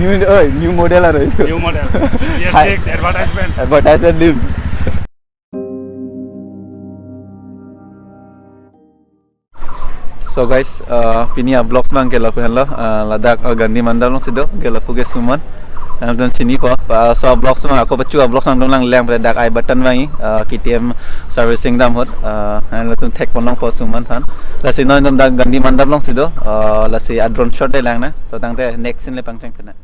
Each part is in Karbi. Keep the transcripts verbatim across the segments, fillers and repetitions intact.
New, oi, new model aro. New model. Hi. Yes, advertisement. Advertisement dim. So guys, uh, pini a-vlogs abang ke lapu henlo, uh, ladak, uh, Gandhi Mandap alongsi do, ke lapu ke Suman. Nangtum chinipo, uh, so a-vlogs abang ako pachu a-vlogs nangtum lang lang pada dak I button abang, uh, K T M servicing dam ahut, uh, nangtum thekpon longpo Suman aphan. Lasi non nangtum dak Gandhi Mandap alongsi do, uh, lasi a-drone shot le lang nang, to tangte next scene le pangcheng pena.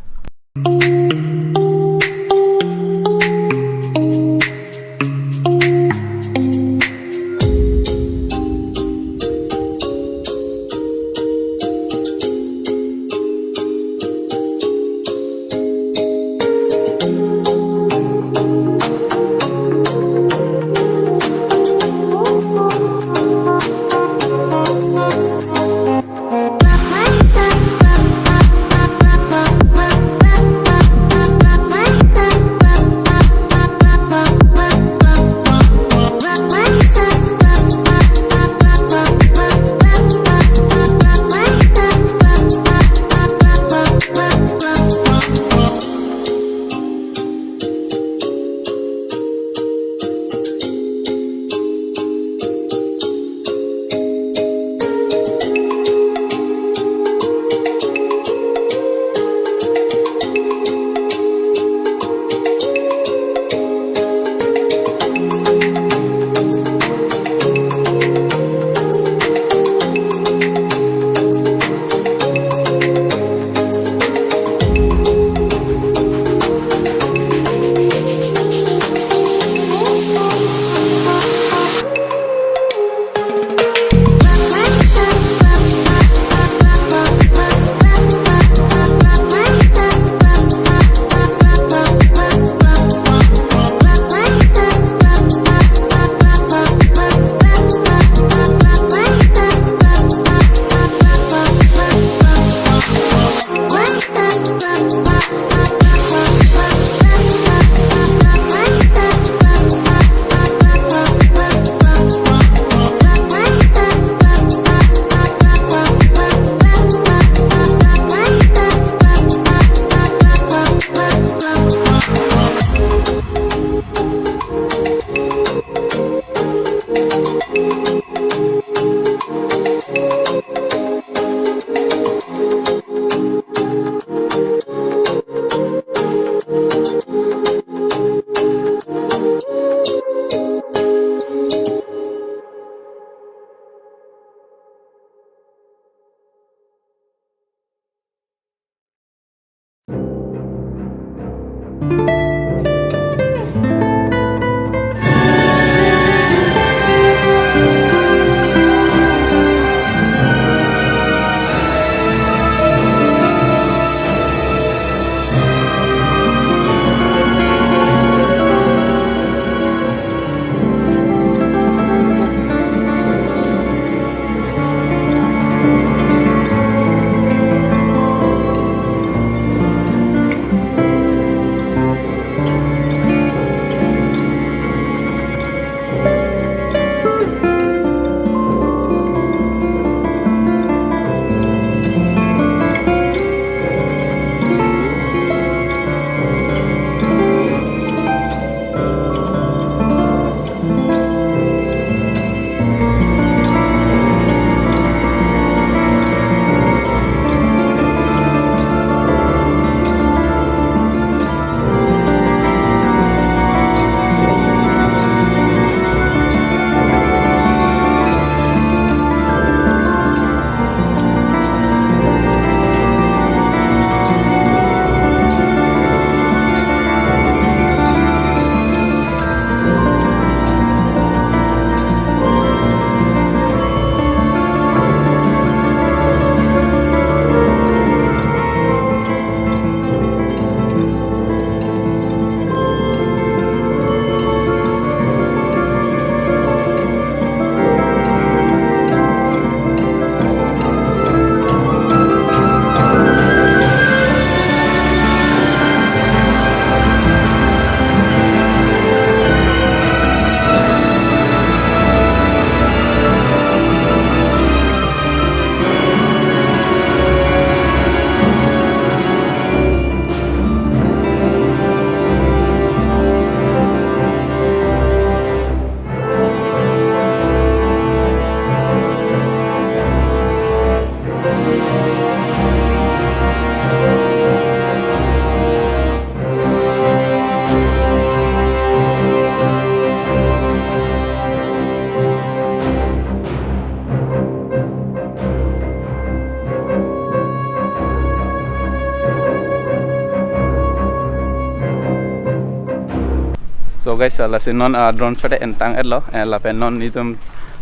So guys, ah, lasi non, ah, drone shot entang etlo, eh, lapen non itum,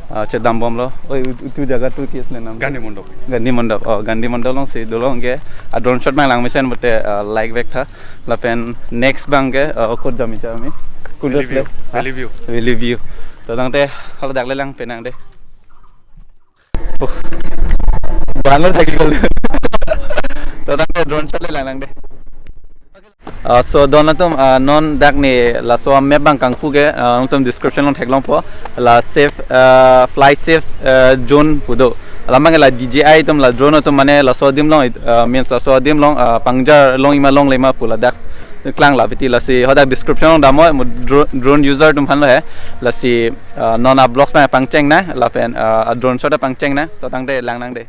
ah, chedam bomlo. Oi, ut-, utu jaga tu ki asli nam? Gandhi Mandap. Gandhi Mandap. Oh, Gandhi Mandap alongsi dolo ke, ah, drone shot abang lang mesen pute, ah, like vek tha. Lapen next abang ke, ah, kot jam icha ami? Kundos Valley View. Le? Ha? Valley View. Valley View. To tangte haladak le lang penang de. Uh. Bangal thaki kol. To tangte drone shot le lang nang de. Ah, so don atum, ah, non dak ne laso map abang kangpu ke, ah, nangtum description along theklongpo, la safe, ah, fly safe, ah, zone pu do. Alam abang la D J I atum la drone atum mane laso adim along, ah, means laso adim along, ah, pangjar longjima longle ma pu ladak klang la piti, lasi hadak description along damnon, mo dro-, drone user atum aphanlo he, lasi, ah, non a vlogs ma pangcheng nang, lapen, ah, a drone shot pangcheng nang, to tangte lang nang de.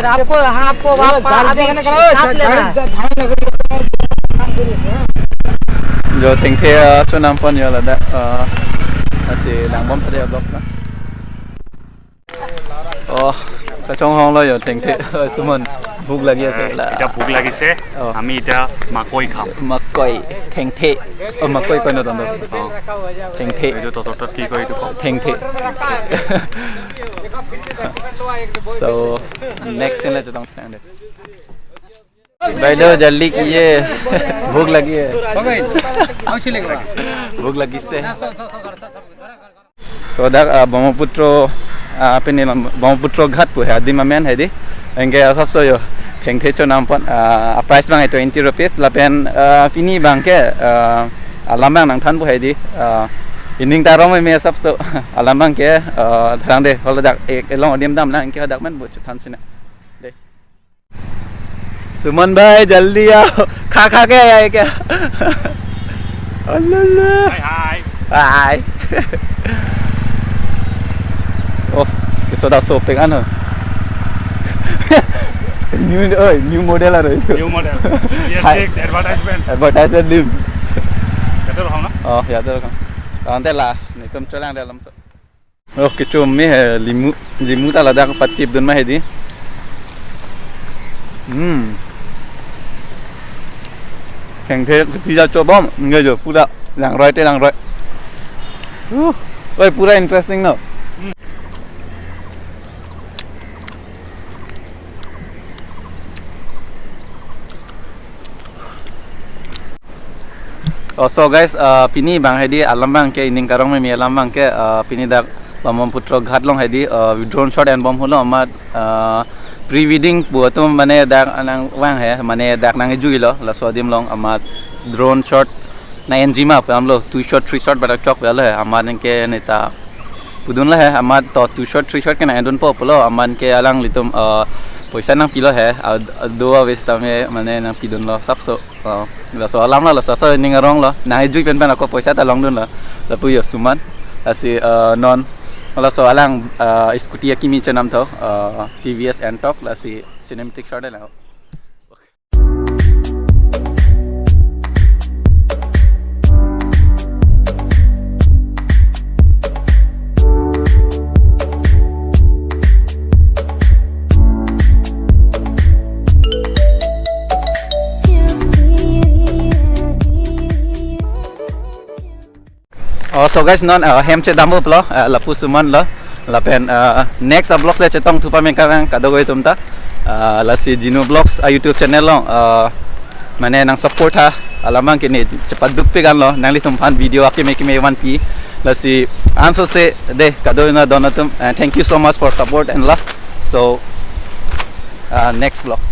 आपको, हाँ, आपको वहाँ पर अभी साथ लेना है। Jo thengthe, uh, chonam pon jo ladak, uh, lasi langbom tha dei vlog na. Oh, kachonghong lo jo thengthe, Suman, ভোক লাগি আছে লা। এতিয়া ভোক লাগিছে, অ। আমি এতিয়া মাকৈ খাম। Makoy, thengthe. Oh, makoy koi no tando. অ। Thengthe. এইটো ততৰ তাত কি কয় এইটো কওক। Thengthe. So, next scene le chetong thanang dei. Bhai lo, jaldi kiye. Bhuk lagi hai. Bhuk lagi se. So dak, ah, Brahmaputra, ah, pini lam Brahmaputra Ghat pu hai adim amen hai dei. Anke asapso jo thengthe chonam pon, ah, price abang hai twenty rupees lapen, ah, pini abang ke, ah, alam abang nangthan pu hai dei. Ah, ining ta arong meme asapso alam abang ke, ah, tharang dei, holo dak e-, elong adim damlang, anke hadak men pu chethan sinang dei. सुमन भाई, जल्दी आओ। खा, खा के आए क्या? अल्लाह। Hi, hi. Hi. Oh, ke soda sopeng ano. New, oi, new model ano itu. New model. Hi. Yes, advertisement. Advertisement lim. Yato rokam na? Oh, yato rokam. Ante la, netum chelang dei alam so. Oh, kechom me hai, limu, limu ta ladak patip dun ma hai dei. Hmm. Thengthe pizza chobom, nge jo, pura langroi te langroi. Uh, oi, pura interesting no. Oh, so guys, uh, pini abang hai dei alam abang ke ining karong meme alam abang ke, uh, pini dak Brahmaputra Ghat along hai dei, uh, drone shot enbom holo amat, uh, pre wedding pu atum mane dak nangvang hai, mane dak nangkejui lo, laso adim along amat drone shot nang-enji ma pu alam lo, two shot, three shot badak chok pu alo hai, amat anke neta pudun lo hai, amat to two shot, three shot ke nang-endunpo pulo, amat anke alanglitum, uh, poisa nangpilo hai, ad-, ado aves tame mane nangpidun lo asapso. Oh, laso alam lo, laso aso ining arong lo. Nangkejui pen pen ako poisa ta longdun lo. Lapu jo Suman. Lasi, uh, non. Laso alang, uh, scooty akimi chenam tho, uh, T V S Ntorq, lasi cinematic shot lo. Oh, so guys, non, uh, hem chedampo pulo, uh, lapu Suman lo, lapen, uh, next a-vlog le chetong thu pame kevang kadokave atum ta, uh, lasi Genu Vlogs a-YouTube channel along, uh, mane nang support tha, alam abang ke ne chepaduk pe kan lo, nanglitum aphan video akeme keme vanpi, lasi anso se dei kadokave na don atum, and thank you so much for support and love. So, uh, next vlogs.